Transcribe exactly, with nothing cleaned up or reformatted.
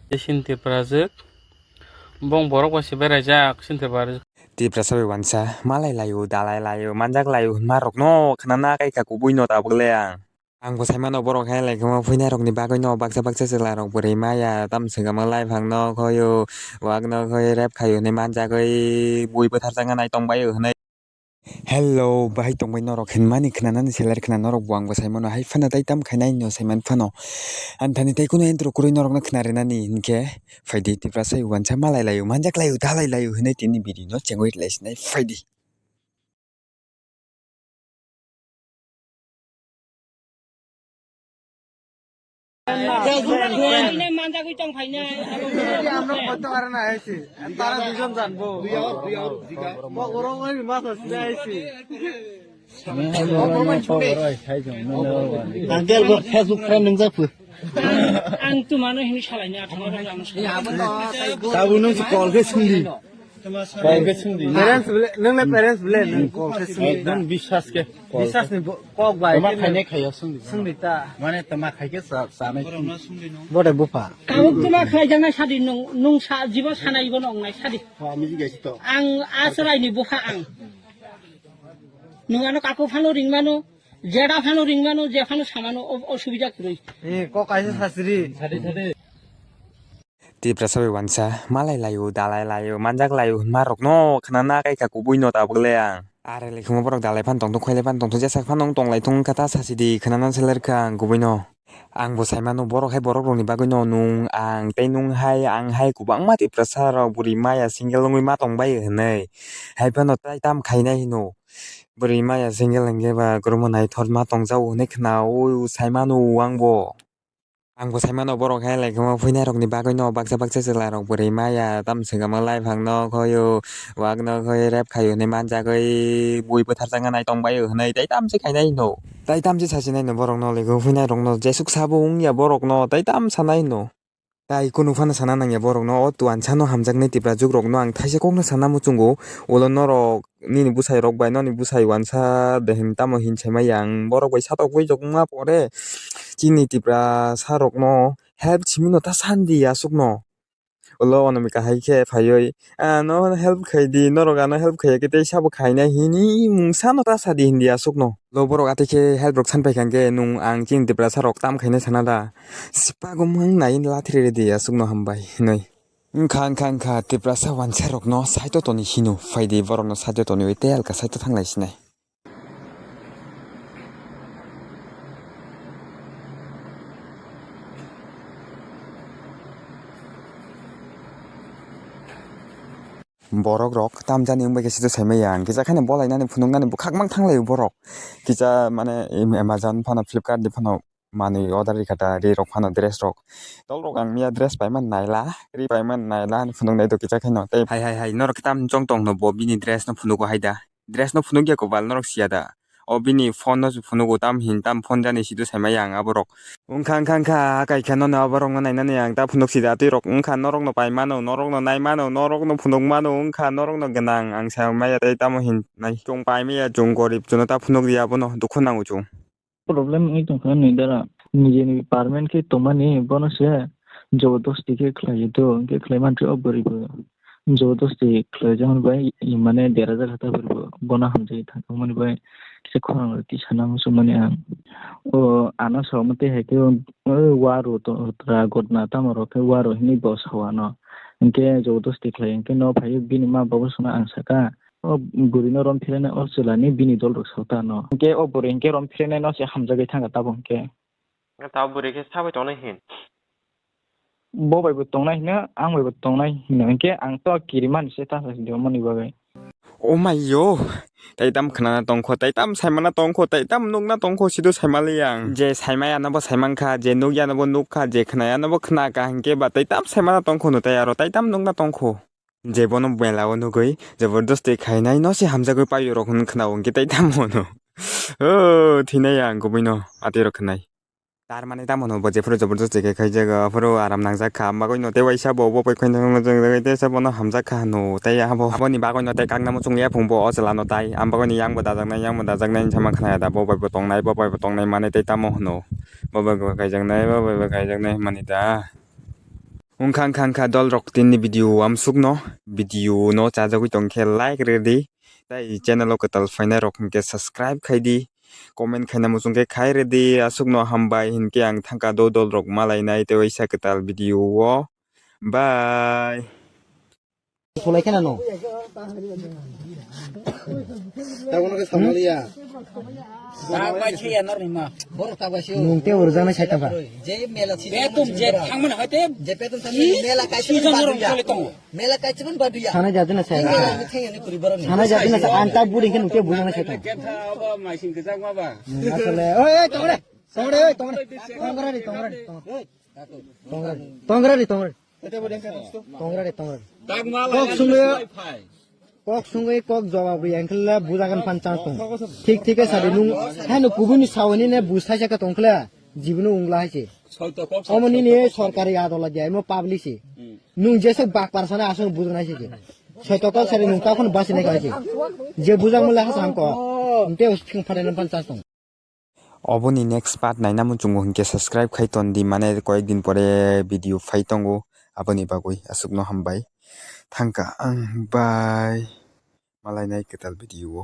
Tei chini Tiprajwk, bong borok bai se beraijak chini Tiprajwk. Tiprasa bai wansa malai laio, dalai laio, manjak laio hwnma rokno khnana kai kha kubui no tabuk le ang. Ang bo sai mano borok hai lai khama phuinai rokni bagwi no baksa baksa chwla rok bwrwi maya tam swkang ma lai phang no khoyo, wak no khoyo, rep khayo hinwi manjagwi bui bwthar changna nai tong baio hinwi. Hello, bahai tongbai norok hinmani khnanani seler khna norok bo ang bo sai mano hai phano tai tam khainai no sai man phano. Ani thani tai kuno intro kwrwi norokno khna rinani hinkhe phaidi Tiprasa bai wansa malai laio, manjak laio, dalai laio hinwi tini video no chengwi lai sinai phaidi. Manjagwi tong phainai. আমরা করতে পারে না এসি। তারা দুজন জানবো। ওরকম মাছ আছে না AC. Ang Facebook friend nung jak phu. Ang tu mano hini salai ni athang orang. Tabu nung si call khe sungdi. Parents bole, nung le parents bole, nung kok khe sini. Ekdom biswas khe. Biswas ni bo-, kok bai. Toma khainai khaiya sungdi. Sungdi ta. Mane toma khai khe sa, sanai sungdi. Bode bupha. Tabuk toma khlai janai sadi nung, nung sa, jibo sanai bo nong nai sadi. Ami ji gaisi to. Ang asrai ni bupha ang. Nung ano kaku phano ring mano, jeda phano ring mano, je phano samano o-, osubida kwrwi. Eh, kok kaisa sasri. Sadi, sadi. Tiprasa bai wansa malai laio, dalai laio, manjak laio hwnma rokno khnana kai kha kubui no tabuk le ang. Are le khuma borok dalai phan tongthok, khoilai phan tongthok, jesa phano wng tonglai thung kha ta sasi di khnana seler kha ang kubui no. Ang bo sai mano borok hai borok rokni bagwi no nung ang tei nung hai ang hai kwbangma Tiprasa rok bwrwi maya single wngwi ma tong bai hinwi. Hai phano tai tam khainai hino. Bwrwi maya single hwnkhe ba kwrwngma naithok ma tong jago hinwi khna o sai mano ang bo. Ang bo sai mano borok hai lai khama phuinai rokni bagwi no baksa baksa chwla rok bwrwi maya tam swkang ma lai phang no khoyo, wak no khoyo, rep khayo hinwi manjagwi bui bwthar changna nai tong baio hinwi tai tam se khainai hino. Tai tam se sasinai no borok no lego phuinai rok no jesuk sabo wngya borok no tai tam sanai hino. Tai kunu phano sana nangya borok no o tuan sano hamjaknai Tiprajwk rok no ang thaisa kok no sana muchungo ulo norok nini bwsai rok bai noni bwsai wansa de hin tamo hin sai maya ang borok bai satok bai jok wngma pore chini Tiprasa rok no help simi no ta sandi aswk no. Ulo Anamika hai khe phaiwi, "Ah, no help khai di, norok ano help khaiya khe tei sabo khainai," hini mungsa no ta sadi hindi aswk no. Lo borok atwi khe help rok san paikha hwnkhe nung ang chini Tiprasa rok tam khainai sana da. Sipago mang nai lathri redi aswk no hambai hinwi. Wngkha, wngkha, wngkha, Tiprasa wansa rokno saito toni hino, phaidi borokno saito toniwi tei alka saito thanglai sinai. Borok rok tamjani wngbai khe sito saimaya ang kisa kheno bolainani phunuknani bukhak mang thanglai borok kisa mane Amazon phano Flipkart ni phano manwi order rikha ta, ri rok phano dress rok. Tol rok ang miya dress paimani naila, ri paimani naila hinwi phunuknai do kisa kheno. Tei hai, hai, hai, norok tam chong tong no bo bini dress no phunugo hai da. Dress no phunukya kopal norok siya da. O bini phone no se phunugo tam hin tam phone jani sido saimaya ang aborok. Wngkha, wngkha, wngkha, hakai khe nono aborok no nainani ang ta phunuk sida twi rok wngkha norok no pai mano, norok no nai mano, norok no phunuk mano, wngkha norok no gwnang ang saimaya tei tamo hin nai. Chwng pai maya, chwng gorib, chwngno ta phunuk di abono dukhu nango chwng. Problem wngwi tongkha ni dara. Nijeni permanent khe tongmani bono se jobodosti khe khlaiwi do, hwnkhe khlai mantri o bwrwi bo jobodosti khlai jani bai mane dera jak kha ta bwrwi bo bono hamjagwi thangmani bai kisa khorang rw twi sana muchungmani ang. O ano sa omo tei hai khe o waro to tra gotna tamo rok khe waro hinwi bo sa o ano. Hwnkhe jobodosti khlai hwnkhe no phaiwi bini ma babu songno ang saka. O bwrwino rom philainai o chwlani bini dol rok sao ta no. Hinkhe o bwrwi hinkhe rom philainai no se hamjagwi thangkha tabuk hinkhe. Ta bwrwi khe sabai tongnai hin. Bo bai bo tongnai hino, ang bai bo tongnai hino. Hinkhe ang to kirimani se ta sa sidi omoni bagwi. O mai yo, tai tam khnana tongkho, tai tam saimana tongkho, tai tam nukna tongkho, sido saimali ang. Je saimaya no bo saimankha, je nukya no bo nukkha, je khnaya no bo khnakha, hinkhe ba tai tam saimana tongkho no tai aro tai tam nukna tongkho. Je bono mela o nugwi jabardasti khainai no se hamjagwi paio rok hwn khna o, hwnkhe tai tamo hwno? O, thwinai ang kubui no atwi rok khwnai. Tar mani tamo hwno bo jephuru jabardasti khe khaijak, aphuru aram nangjak kha, bagwi no tei waisa bo, bo bai khaina tei se bono hamjak kha hwno, tei abo, aboni bagwi no tei kakna muchung ya phung bo o chwla no tai, am bagwi ni yang bo dajaknai, yang bo dajaknai hinwi sama khnaya da, bo bai bo tongnai, bo bai bo tongnai mani tei tamo hwno, bo bai bo khaijaknai, bo bai bo khaijaknai hwnmani da. Wngkha wngkha wngkha dol rok tini video amsukno, video no chajagwi tongkhe like redi, tai channel o kwtal phainai rok hwnkhe subscribe khaidi, comment khaina muchungkhe khai redi, asukno hambai hinkhe ang thangkha do dol rok malainai tei waisa kwtal video o. Bye. Sulai kheno no. Tabuk no khe samaliya. Tabuk bai se yanar ni ma. Borok tabuk bai se. Nung te urjak nai sai tongkha. Je mela si. Betum je thangmani hoite. Je betum thangmani mela kaisa. Season rom chole tongo. Mela kaisa ban baduya. Sana jadi na sai. Thengya ni kuri borok ni. Sana jadi na sai. Anta buri khe nung te buja nai sai tongkha. Ketha abo maisin kejak ma ba. Asole. Oi oi tongre. Tongre oi tongre. Tongra ri tongra ri. Tongra ri tongra ri. Tongra ri, tongra ri. Kok sungwi, kok sungwi, kok jawab ri, engkhle bujagan phan chance tong. Thik, thik khe sadi nung, haino kubuni sawani ne bus thaisa khe tongkhle, jibunu ungla haise. Omo nini sorkari adola dia, emo public se. Nung jesok bak parsana asok bujang naise je. Soito kok sadi nung takhon basi nai kaise. Je bujang mole hasa hangko. Nte us thing phadena phan chance tong. Oboni next part naina muchungo hinkhe subscribe khai tondi, mane koyek din pore video phai tongo, aboni bagwi aswkno hambai thangkha ang, bye, malainai kwtal video o.